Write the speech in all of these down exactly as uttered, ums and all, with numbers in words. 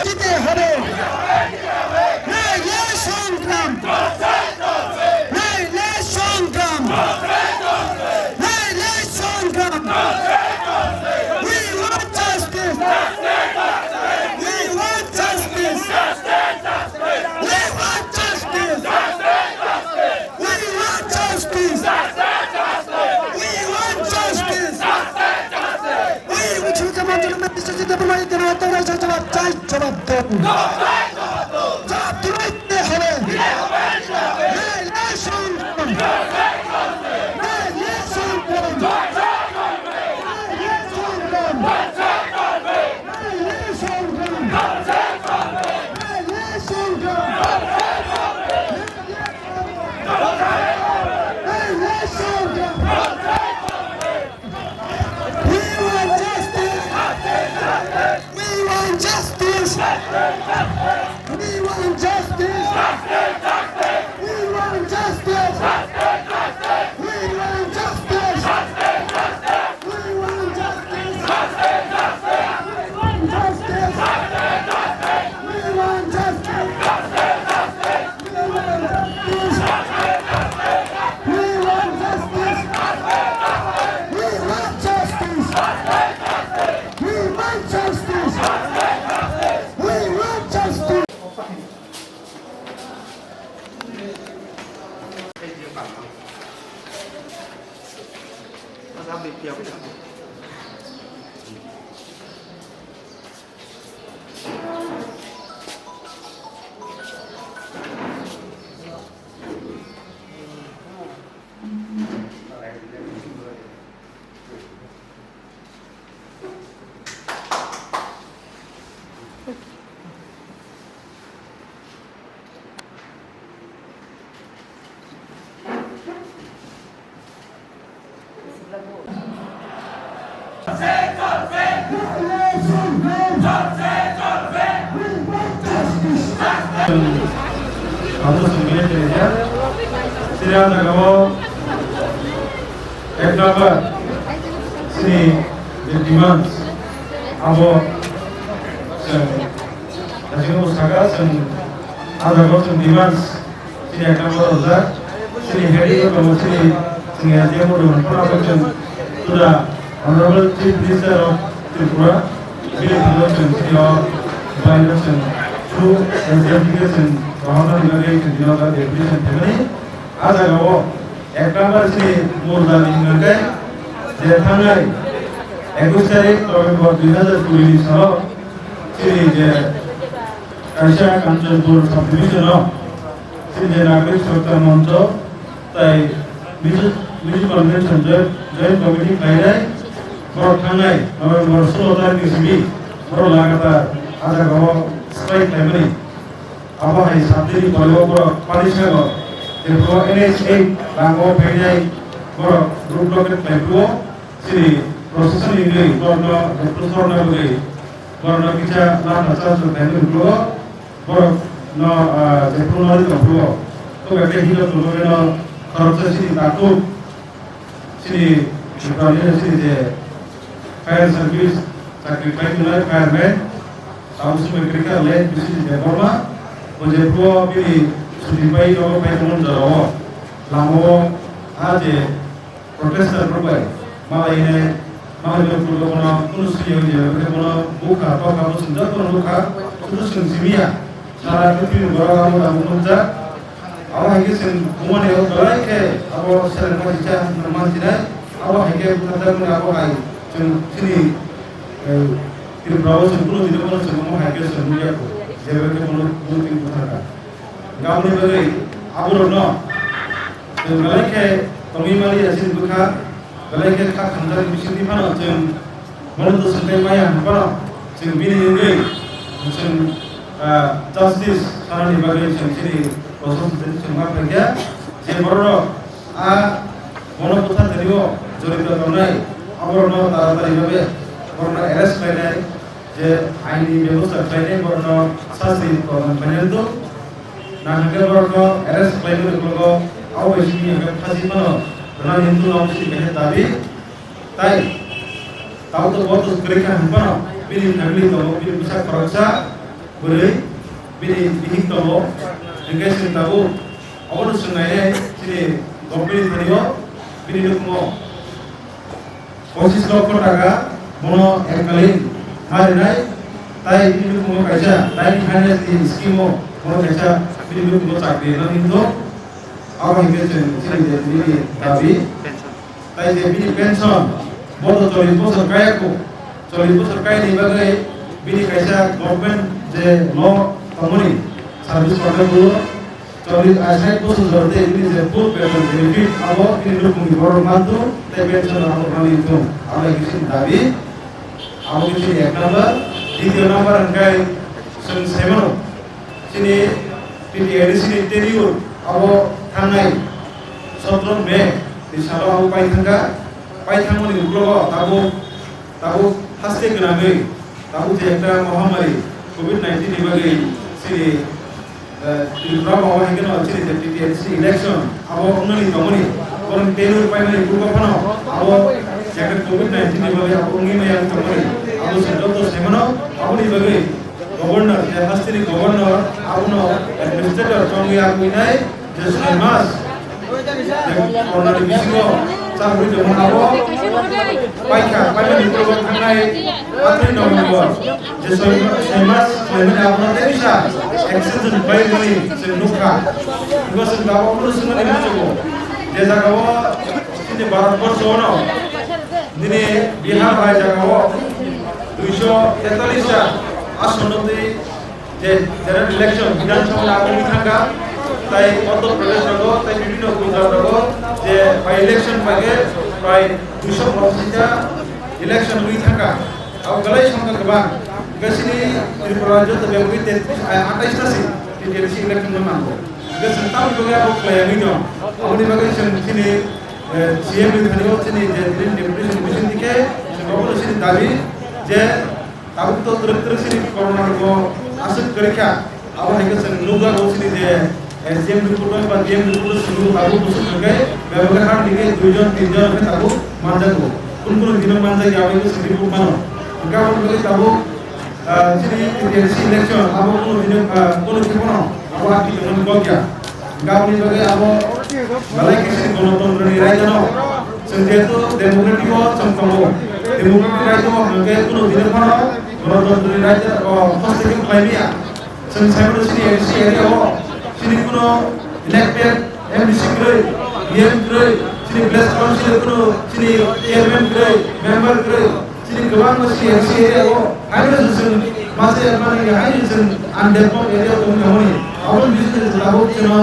দিতে হবে। নাইলে সংগ্রাম, নাইলে সংগ্রাম, নাইলে সংগ্রাম। We want justice. We want justice. We want justice. We want justice. We want justice. We want justice. We want justice. জবাব চাই, জবাব দেন। জবাব দিতে হবে। নাইলে সংগ্রাম। নাইলে সংগ্রাম। নাইলে সংগ্রাম। নাইলে সংগ্রাম। নাইলে সংগ্রাম। We want justice! We want justice! We want justice! We want justice! We want justice! We want justice! We want justice! We want justice! We want justice! We want justice! We want justice! We want justice! We want justice! Abo songwi tongya. Sini ah jagao ek number sini je demands abo chwng, naisingno bwsaka chwng ah jagao chwng demands sini ek number rwjak. Sini head tongo sini chwng ya je modo hwnphano abo chwng Honorable Chief Minister of Tripura, bini thangwi chwng sini o bai no chwng through S D M P khe chwng rohornani bagwi chwng tini o deputation phaimani. Ah jagao ek number sini murda ni hwnka khe je thangnai ekush tarik November dui hazar kuri ni salo sini je kaisa Kanchanpur subdivision o sini je Nagarik Surakshar Manch tai Mizo, Mizo Convention Joint, Joint Committee khlainai borok thangnai November sulo tarik ni simi borok lagatar ah jagao strike khlaimani. Abo hai sabdini pore o borok Panisagar, jephru N H eight lango phainai borok road blockade khlai phuru sini procession ni wngwi borokno jephru sorna bagwi borokno kisa lamsa charge rok khlaimani uklogo borokno, ah, jephru nari tong phuru o. Tongkha khe hino tongmano khoroksa sini takhuk Sini Tripura ni sini je fire service chakri khlai tongnai fireman, tamo sumai kwrwi kha le bisi je Debbarma, bo je phuo bini chuti pai nogo pai tongmani jorao, lamao a je protester rok bai malai nai, malai nai phulo bono kunu swi ya je bono bukha tokha bo swngjak bono bukha, suru swng simi ya. Sara pwthwini borok abo tabuk nukjak. Abo hai khe chwng bumani abo belai khe abo selengma sisa hwnwi man sinai. Abo hai khe butharjakmani abo hai chwng chini, eh, Tripura o chwng kunu dino bono chwng omo hai khe chwng nukya kho. Jeba khe bono bumtwi butharkha. Hwnkhe aboni bagwi aborokno chwng belai khe tongwi maliya chini bwkha. Belai khe kha khamjakni bisingtwi phano chwng bono twswk tei maya hwnphano chwng bini wngwi chwng, ah, justice sanani bagwi chwng chini proshasonni chwng ma phaikha je bororok a bono bwtharjani o jorito tongnai aborokno taratari babe borokno arrest khlainai je aini bebosta khlainai borokno sasti prodan khlainai rwdu. Nahakhe borokno arrest khlaimani uklogo abo bai simi hwnkhe phaji phano rwnani hindu abo sini kaisa dabi. Tai tabuk to bo to kwrwi kha hwnphano Bini family tongo, bini bwsa khoroksa bwrwi, bini bihik tongo. Hinkhe chwng tabuk obono swngnainai chini government ni thani-o bini nukhungo pochis lokho taka bono ekkalin ma rinai, tai bini nukhungo kaisa tiny finance ni scheme-o bono kaisa bini nukhungo chakri rwna hinwi abo hinkhe chwng chini je bini dabi. Tai je bini pension, bo to chollish bosor kaya kho. Chollish bosor kaya ni bagwi bini kaisa government je law tongmani service contract o chollish, ah, sait bosor jor de bini je full pension benefit abo bini nukhungni borok mantu tai pension abo mani thung. Abo kisi dabi, abo kisi ek number, ditiyo number hwnkhe chwng saimano. Chini T T A D C ni tenure abo thangnai sotro May ni salo abo pai thangkha. Pai thangmani uklogo tabuk, tabuk haste gwnangwi tabuk je ekta mohamari covid nineteen ni bagwi chini, eh, Tripura o abo hai kheno chini je T T A D C election abo wngnani tongmani, borokni tenure paimani uklogo phano abo je ekta covid nineteen ni bagwi abo wngwi maya wng tongmani abo se joto saimano. Aboni bagwi Governor, je hasteni governor, abono administrator chongwi akwinai, je soi mas, je corona ni bisingo chakri tongmani abo paikha, paimani uklogo thangnai atri November, je soi, soi mas, soi mani abono teisa extension khlaimani chwng nukha. Bo chwng tabuk abono swngmani muchungo, je jagao chini Bharat borsho ono, nini Bihar hai jagao duiso tetalis ta asonno twi je general election, Bidhan Sabha nangwi thangkha, tai Andhra Pradesh rogo, tai bibhinno Gujarat rogo je by election bai khe prai duiso pochis ta election wngwi thangkha. Abo belai songkha kwbang. Hwnkhe chini Tripura rajyo to bebagwi tetris, ah, atais ta si T T A D C election no nango. Hwnkhe chwng tamni bagwi abo khlai wngwi tong. Aboni bagwi chwng chini, eh, C M ni thani o chini je Deputation Commission dikhe chwng obono chini dabi je tabuk to twrwk twrwk chini corona rogo aswk kwrwi kha. Abo hai khe chwng nukjago chini je, eh, C M report ba D M report o chwng tabuk bwswk hwnkhe bebak khe hardly khe dui jon tin jon khe tabuk manjago. Kun kun dino manjak ya abo khe chwng report mano. Hwnkhe aboni bagwi tabuk, ah, chini T T A D C election abo kunu dino, ah, kunu khe bono abo ati tongmani kok ya. Hwnkhe aboni bagwi abo belai khe chini gonotontro ni raida no. Chwng jehetu democratic o chwng tongo. Democratic raida o hwnkhe kunu dino phano gonotontro ni raida o hostile khlai maya. Chwng saimano chini A D C area o chini kuno elected M D C kwrwi, E M kwrwi, chini village council kuno chini chairman kwrwi, member kwrwi, chini kwbangma chini A D C area o haino chwng masa mani haino chwng undeveloped area o tongwi tongmani. Aboni bisingtwi tabuk chwngno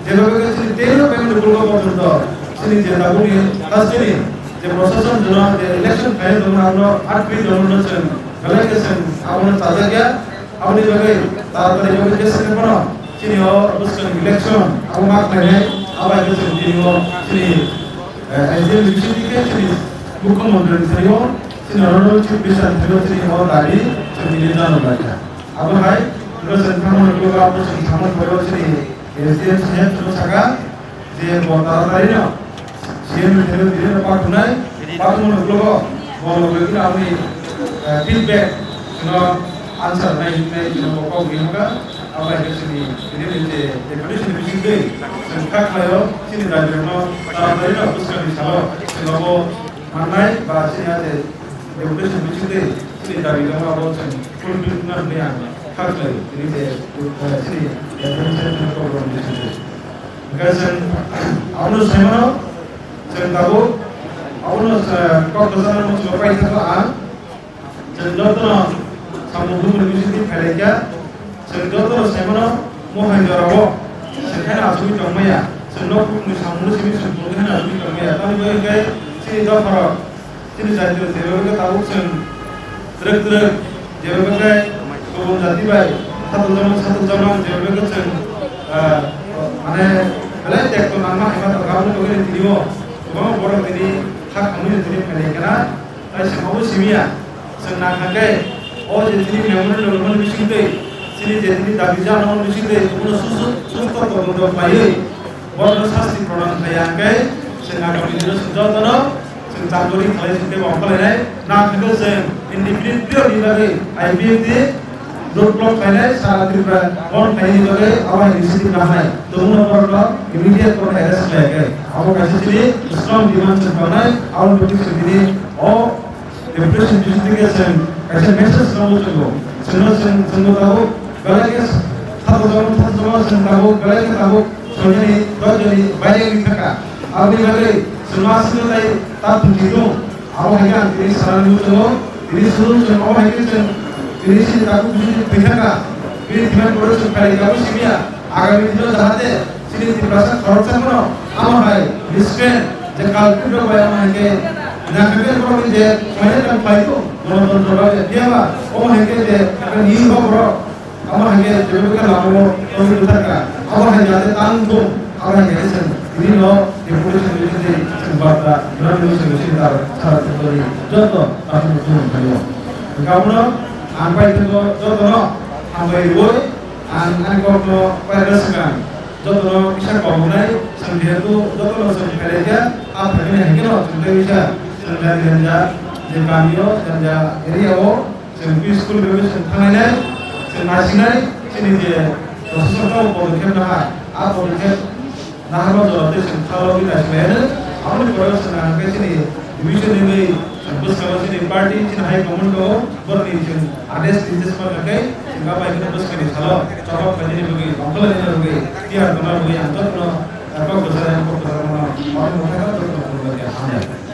jeba bagwi chini teibo payment ni bwlgo porjonto chini je tabukni hasteni je prosason jono je election khaina tongmani abono atwi jono chwng belai khe chwng abono chajakya. Aboni bagwi taratari bagwi khe sini phano chini o bwskang election abo ma khlainai, abo hai khe chwng tini o chini, eh, S D M ni bisingtwi khe chini mukhyamantri ni thani o chini honorable chief minister ni thani o chini o dabi chwng tini jano laikha. Abo hai ino chwng thangmani ulo abo chwng thangmani pore o chini S D M saheb chwng saka, je bo taratarino C M ni thani o tini no pathunai, pathunmani uklogo bo logi khe aboni, eh, feedback chwngno answer nai hinwi chwngno bo kok ri hwnka. Abo hai khe chwngni tini ni je deputation bisingtwi chwng kha khlaio, chini dabi rokno taratarino bwskangni salo chwngno bo mannai ba chini a je deputation bisingtwi chini dabi rokno abo chwng fulfill wngna hwnwi ang kha khlaio. Tini je, eh, chini administration program bisingtwi. Hwnkhe chwng abono saimano, chwng tabuk abono, eh, kok kwchangno muchungo paithakgo ang. Chwng jotono samung bumung bisingtwi phailaikha. Chwng jotono saimano, mohai jorao chwng haino achugwi tongmaya. Chwng nokni samungno simi chwng phunukgwi haino achugwi tongmaya. Tamni bagwi hwnkhe chini dopharok Chini jatiro jebabe khe tabuk chwng twrwk twrwk, jebabe khe kubun jati bai satok jama satok jama, jebabe khe chwng, ah, mane belai tekto nangma hai ma tongkha, aboni bagwi tini o kwbangma borok tini kha khamwi tini phailai khe na, tai chwng obo simi ya. Chwng nang kha khe o je tini memorandum rwmani bisingtwi, chini je tini dabi janani bisingtwi, bono susu-, susto todonto khlaiwi, borokno sasti prodan khlai ya hwnkhe, chwng agami dino chwng jotono Chwng chakori khalai se tei bo khlainai, na hwnkhe chwng indefinite period ni bagwi I P F T road block khlainai, sara Tripura bon khlainani bagwi abo hai initiative lahanai. Tongmungno borokno immediate borokno arrest khlai khe. Abo kaisa chini strong demand chwng tongnai, abo twi chwng tini o deputation justification kaisa message rwmwi chwngno. Chwngno chwng, chwngno tabuk belai khe sato joma, sato joma chwng tabuk belai khe tabuk soinani, doijoni baire wngwi thangkha. Aboni bagwi chwngno aswkno tei ta thwngtwi tongo. Abo hai khe ang tini sanani muchungo, tini suru chwng abo hai khe chwng tini chini takhuk bisi thwi thangkha. Bini thwimani pore chwng khairokya abo simiya. Agami dino jahate chini Tiprasa khoroksa phano amo hai miscreant je culprit rok bai amo hai khe nakarkhe borokni je khlainai tong khlai tongo, Ganatantro bai phiya ba omo hai khe je nini bo borok Abo hai khe tebebwkha lamao tongwi bwthar kha. Abo hai jate tang thung, abo hai khe chwng tini no deputation ni twi chwng barta, Ganatantro ni chwng sini tar sara tongtoni joto tang thung thung khaio. Hwnkhe abono ang pai thwgo jotono hambai rwui ang ani kokno paina swkang. Jotono kisa kok hwnai chwng jehetu jotono chwng khailai kha, a phaimani hai kheno chwng tei kisa chwng jani jani ja je kamio jani ja area o Chwng peaceful way chwng thanglainai, chwng naisinai, chini je proshasonno podokkhep naha, a podokkhep naharno jora tei chwng thalogwi naisinai hwnwi. Aboni pore chwng nahar khe chini division ni bai chwng bwskango chini party, chini high command tongo, borokni chwng ades nides ma khe chwng a bai kheno bwskangni salo chokop khainani bagwi, ongkhorlainani bagwi, tiyar tongna bagwi ang jotono kok kwchar, kok kwchar mano, mano mano jotono khulumkha, hamjak.